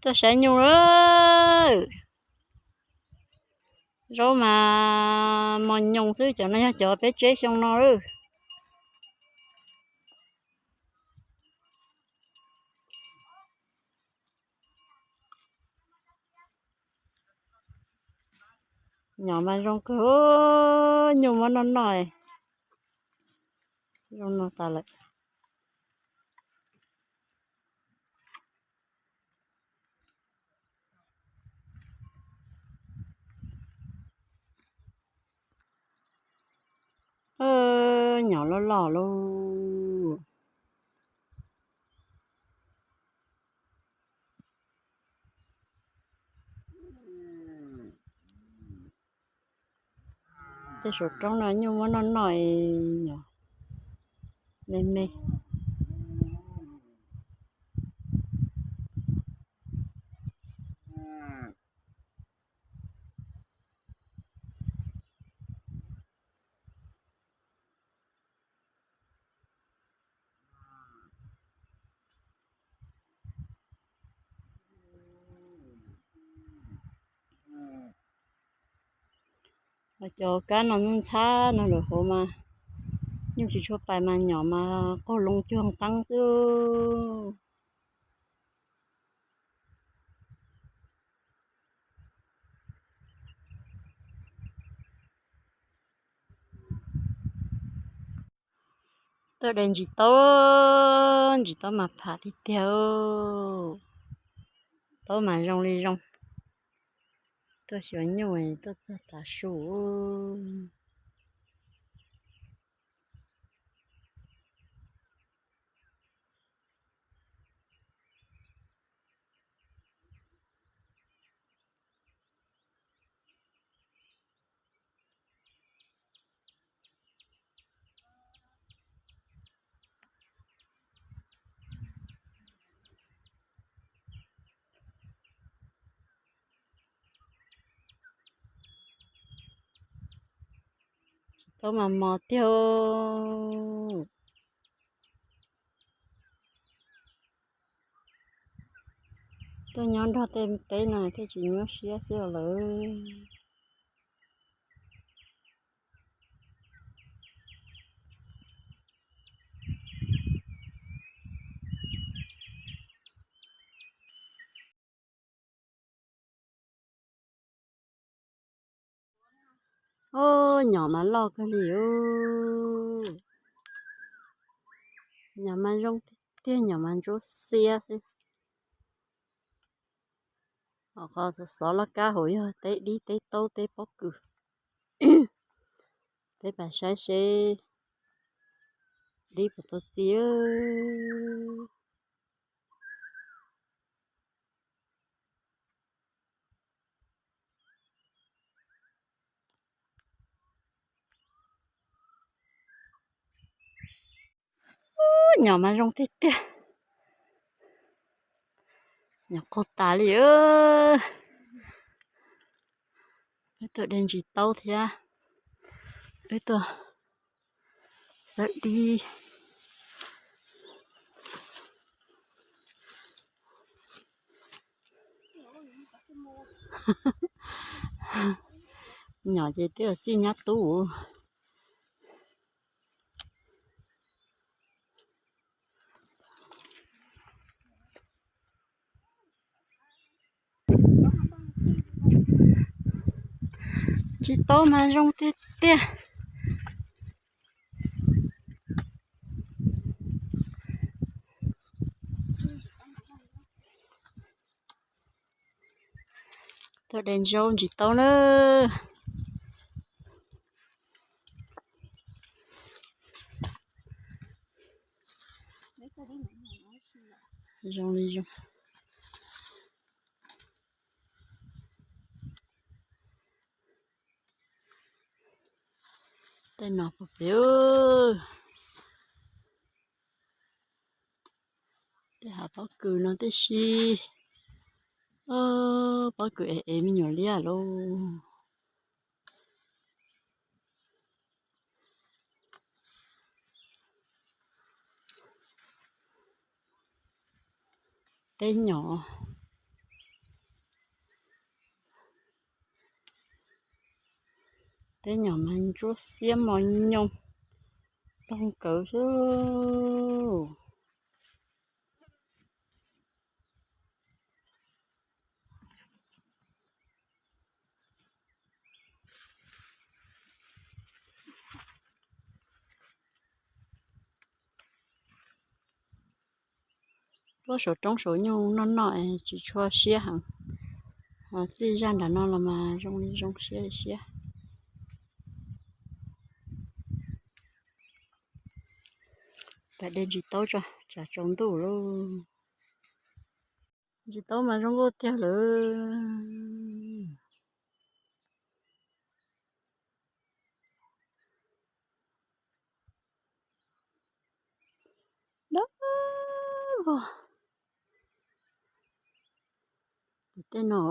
Tuaj saib nyuj lawm. Zaub mas mos nyoos xwb, cov no yog cov peb tseb xyoo no lawm. Nyom mas zoo kawg, nyuj muab noj noj, zoo no tas lawm. Nyom loj loj lauj. Tej saum roob no nyuj muab noj noj, nyom me me. Cov kab no ntxhab no lawm hauv mas nyuj tsis tshua pais mas nyom mas qaug loo cuag qeeb xwb. Tuaj de ntsis taub, ntsis taub mas pham tiag tiag. Taub mas zoo li zoo. Tuaj xyuas nyuj tuaj txog tav su. Tsis tau mas mos tiag. Tuaj nyob nrog tej teb no thiaj tsis nyuaj siab xwb lawm. Nyom mas loj kawg li. Nyom mas zoo tiag, nyom mas ntsuab xiab xwb. Ho qhov xov loj kab hauv yog teb dib, teb taub, teb pob kws. Peb pais saib seb dib puas tau txiv. Nyom mas zoo tiag tiag. Nyom qaug tas li. Wb tuaj de ntsis taub thiab. Wb tuaj xawb dib. Nyom ces twb txij nyab tub. Ntsis taub mas zoo tiag tiag. Tuaj de zaub ntsis taub na. Zoo li zoo. Tej no puas pem. Tej hav pob kws no tib si. Pob kws ev ev me nyuam liab lauj. Teb nyom. Tej nyom mas ntsuab xiab mos nyoos, doog kawg xwb. Puab saum roob saum nyuj noj noj tsis tshua siab heev. Txij zaj nram no los mas zoo li zoo siab siab. Pas de ntsis taub tso, tsam tsaus ntuj lauj. Ntsis taub mas zoo nkauj tiag lawm. Dawb vog. Tej no.